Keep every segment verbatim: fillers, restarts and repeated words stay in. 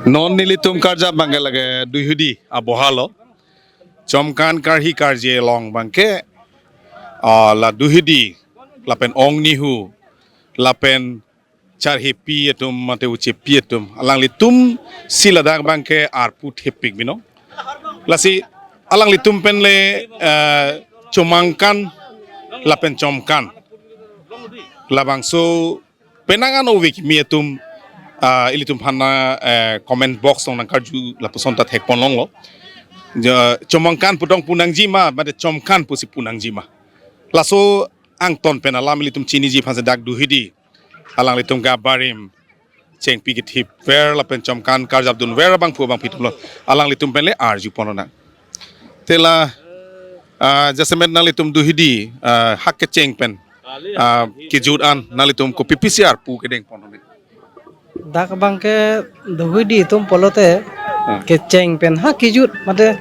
Non nelitum karjap abangke lake Duhidi abohalo. Chomkan karhi karje along abangke, ah, la Duhidi, lapen Ongnihu, lapen Charhepi atum mate Uchepi atum, alanglitum si ladak abangke arpu thepik binong. Lasi alanglitum pen le, eh, Chomangkan lapen Chomkan. Labangso penang an ove kimi atum, ah, ilitum aphan, eh, comment box along nangkarju lapuson ta thekponlonglo. Ja, Chomangkan pu tong pu nangji ma, mate Chomkan pusi pu nangji ma. Laso angton pen alam ilitum chiniji aphan si dak Duhidi alanglitum ke abarim chengpi kethipver lapen Chomkan karjapdunver abangphu abangphi atumlo, alanglitum pen le arjupon nang. Te la, ah, jasemet nanglitum Duhidi, ah, ha kecheng pen, ah, kejut an nanglitum kopi pisi arpu kedengpon nang? Dak abangke Duhidi atum pulote, ah, kecheng pen ha kejut mate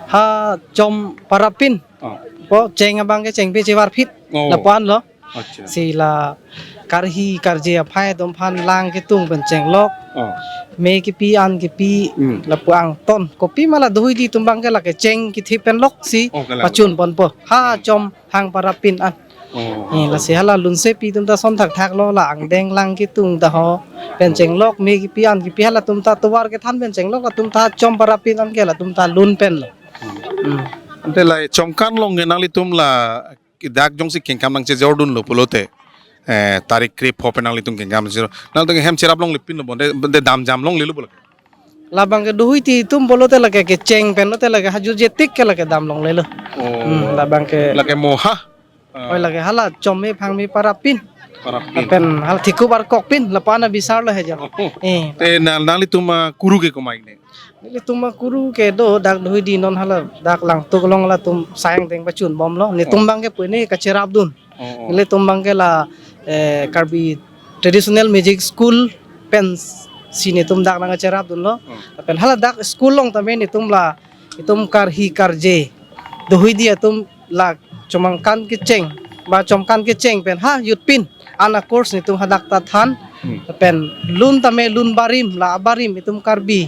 ha chom parapin. Ah. Ko cheng abangke chengpi chevarphit. Oh. Lapu anlo. Acha. Si la karhi karje aphai atum aphan lang ketung pen chenglok. Oh. Me kepi an kepi, hmm, lapu angton. Kopima la Duhidi atum abangke lake cheng kethip pen loksi, oh, kalang, pachunponpo. Ha, hmm, chom hang parapin an. Oh. Eh, lasi hala lunsepi atum ta son thakthaklo, la angdeng lang ketung ta ho. Pen, hmm, chenglok me kepi an kepi halatum ta tovar kethan pen chenglok, latum ta chom parapin an ke latum ta lun penlo. Hmm. Hmm. Ante la Chomkan along ke nanglitum la dak jongsi kengkam nangchejordunlo pulote, eh, tarik krepho pen nanglitum kengkam chejor, nanglitum hem cherap longle pinlo bo, de, de damjam longlelo bo? Labangke Duhidi atum pulote lake kecheng pen lote lake hajut jetik ke lake dam longlelo. Oh. Hmm, labangke. Lake moha? Ah. Oi, lake hala chom me phang me parapin. Parapin. Pen hala thikup arkok pin, lapu an abisarlo heja. Oh. Eh. Te nang, nanglitum, ah, kuru ke komat ne? Nelitum akuru ke do dak Duhidi non hala dak Langtuk along latum sayang deng pachunbomlo. Netum, oh, abangke pune kacherapdun. Oh, oh. Nelitum abangke la, eh, Karbi Traditional Music School pensi netum dak nangcherapdunlo. Oh. Pen hala dak school along tame netum la itum karhi karje Duhidi atum la Chomangkan kecheng, ba Chomkan kecheng pen ha jutpin ana course netum hadak ta than. Hmm. Pen lun tame lun barim, la abarim itum Karbi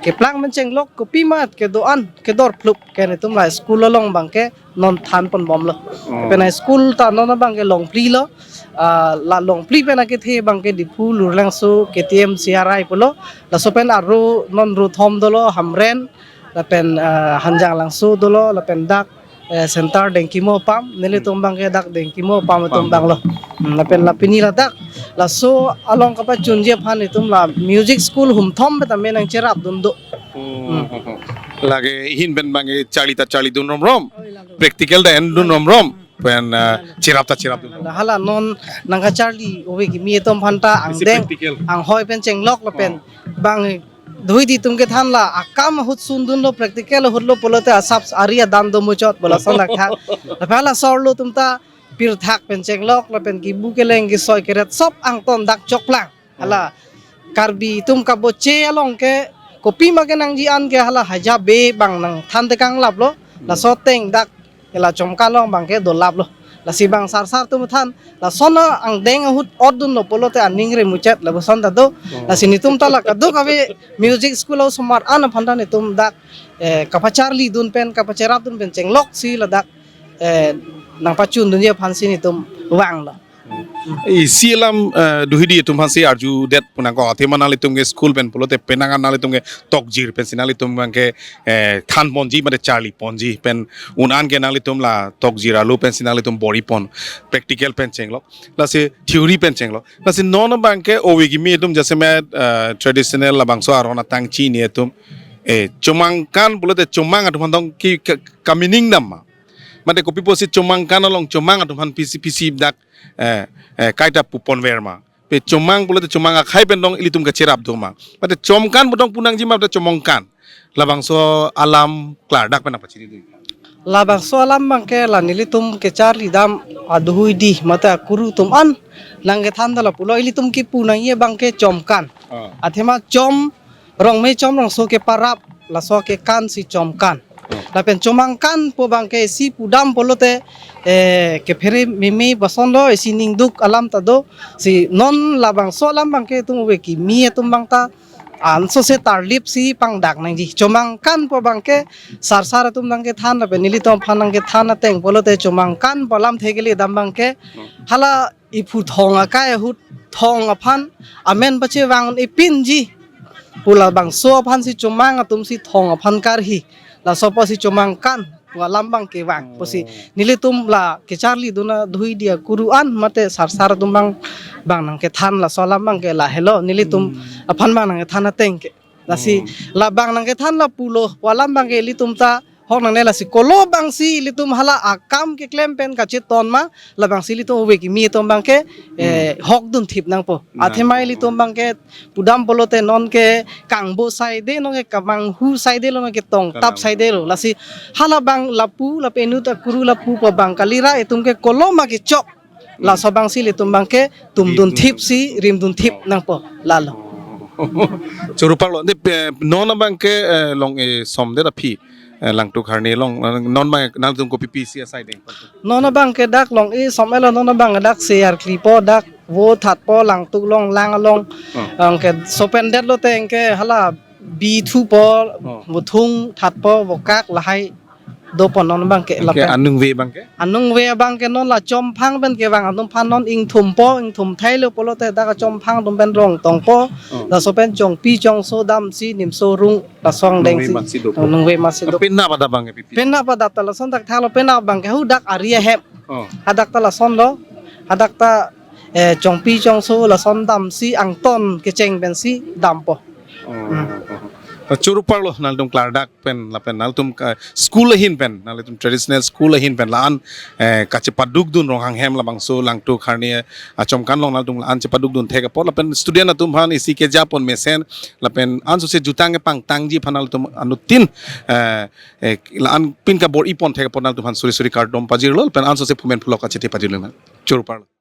keplang pen chenglok kopima kedo-an kedor phlup ke netum la school along abangke non thanponbomlo. Hmm. Pen la school ta non abangke Longphlilo, ah, la Longphli pen akethe abangke Diphu, Lurlangso, K T M, C R I pulo. Laso pen aro non rothom dolo, Hamren, lapen, ah, Hanjanglangso dolo, lapen dak, eh, center Dengkimo apam, nelitum, hmm, abangke dak Dengkimo apam atum, pam, abanglo. Hmm, lapen la pini ladak laso along kapachunji aphan itum la music school humthom pen tame nangcherapdun do. Hmm. Hmm. Lake ahin pen abangke charli ta charlidun romrom. Oh, ilalo. Practical ta endun romrom. Pen, ah, cherap ta cherapdun romrom. Hala non nangkacharli ove kimi atum aphan ta, isi angdeng, practical, anghoi pen chenglok lapen, oh, bang Duhidi atum kethan la akam ahut sundunlo, practical ahutlo pulote asap ari adan do muchot bola son dak thak. Lapen hala sorlo atum ta pirthak pen chenglok lapen kibu keleng kesoi keret sop angton dak chokplang. Hala Karbi atum kaboche along ke kopima kenangji an ke hala haja be bang nangthan tekang laplo. Hmm. Laso ateng dak hala Chomkan along abangke dolaplo. Lasi bang sarsar atum than lason angdeng ahut otdunlo pulote aning remuchet lapuson ta do. Oh. Lasi netum ta la kadokave music school osomar an aphan ta netum dak, eh, kapacharlidun pen kapacherapdun pen chenglok si ladak, eh, nangpachundunji aphan si netum vanglo. Isi alam, eh, Duhidi atum aphan si arjudet pu nangkok, athema nanglitum ke school pen pulote penang an nanglitum ke tokjir pensi nanglitum abangke, eh, thanponji mate charliponji pen un an ke nanglitum la tokjir arlo pensi nanglitum boripon, practical pen chenglok, lasi theory pen chenglok. Lasi non abangke ove kimi atum jasemet, eh, traditional labangso aron atang chini atum, eh, Chomangkan pulote Chomang atum aphan tong ke, ke, ka meaning dam ma? Mate kopi pusi Chomangkan along Chomang atum aphan pisi pisi dak, eh, eh, kaita puponver ma? Pe Chomang pulote Chomang akhai pen tong ilitum kacherap do ma? Mate Chomkan pu tong pu nangji ma mate Chomangkan? Labangso alam klardak pen nangpachini dei. Labangso alam abangke la nelitum kecharlidam aDuhuidi mate akuru atum an nangkethan ta lapulo, ilitum kipu nangji abangke Chomkan. Ah. Athema chom rong me chom rongso keparap, laso akekan si Chomkan. Hmm. Lapen chomangkanpo abangke isi pudam pulote, eh, kephere meme bason do, isi ningduk alam ta do. Si non labangso alam abangke itum ove kimi atum abang ta ansose tarlip si pangdak nangji. Chomangkanpo abangke sarsar atum nangkethan lapen nelitum aphan nangkethan ateng pulote chomangkanpo alamthe kele dam abangke hala iphu thong akai ahut thong aphan amen pachevang ipinji pu labangso aphan si chomang atum si thong aphan karhi. Laso apotsi chomangkanpo alam abangke vangpo si. Oh. Nelitum la kecharli dun adhui dia kuru an mate sarsar atum abang, abang nangkethan laso alam abangke lahelo. Nelitum Hmm. aphan abang nangkethan ateng ke. Lasi Hmm. labang nangkethan lapulo pu alam abangke ilitum ta hok nangne, lasi kolo abangsi ilitum hala akam keklem pen kacheton ma, labangsi ilitum ove kimi atum abangke, eh, Hmm. hok dunthip nangpo. Nang. Athema ilitum abangke pudam pulote nonke kangbo saide, nonke kamanghu saidelo, nonke tongtap Kanang. saidelo. Lasi hala abang lapu, lapen inut akuru lapupo abang kalira, itum ke kolo ma kechok. Hmm. Laso abangsi ilitum abangke tumdunthip si rimdunthip Oh. nangpo. Lalo. Oh. Choro parlo. Nde, eh, non abangke, eh, long-e somdet aphi, eh, Langtuk Harni along, eh, non abang nangtum kopi pisi asai deng. Non abangke dak long-e somelo, non abang dak se arklipo, dak vo thatpo, Langtuk along, lang along. Oh. Anke sopendetlote anke hala bi thupo, Oh. vothung thatpo, vokak lahai dopo non abangke Anke lapen. Anung ave abangke? Anung ave abangke non la Chomphang pen kevang atum aphan non ingthumpo, ingthum thailo pulote dak Chomphang atum pen rong tongpo. Oh. Laso pen chongpi chongso damsi nimso rung lason Anung ave dengsi. Masi dopo. Anung ave masi dopo. Penap adap abangke pipi? Penap adap ta lason dak thalo, penap abangke hu dak ari ahem. Oh. Hadak ta lasonlo. Hadak ta, eh, chongpi chongso lason damsi angton kecheng pensi dampo. Oh. Hmm. Oh. Choro parlo nangtum klardak pen lapen nangtum ka school ahin pen, nangtum traditional school ahin pen la-an, eh, kachepadukdun Ronghang hem labangso Langtuk Harni achomkan along nangtum la-an chepadukdun thek apot lapen student atum aphan isi kejapon mesen lapen ansose jutang kepangtangji aphan nangtum anuttin, eh, eh, la-an pin kabor-ipon thek apot nangtum aphan suri suri kardom pajirlo lapen ansose phumen phulok kachethe pajirlo na. Choro parlo.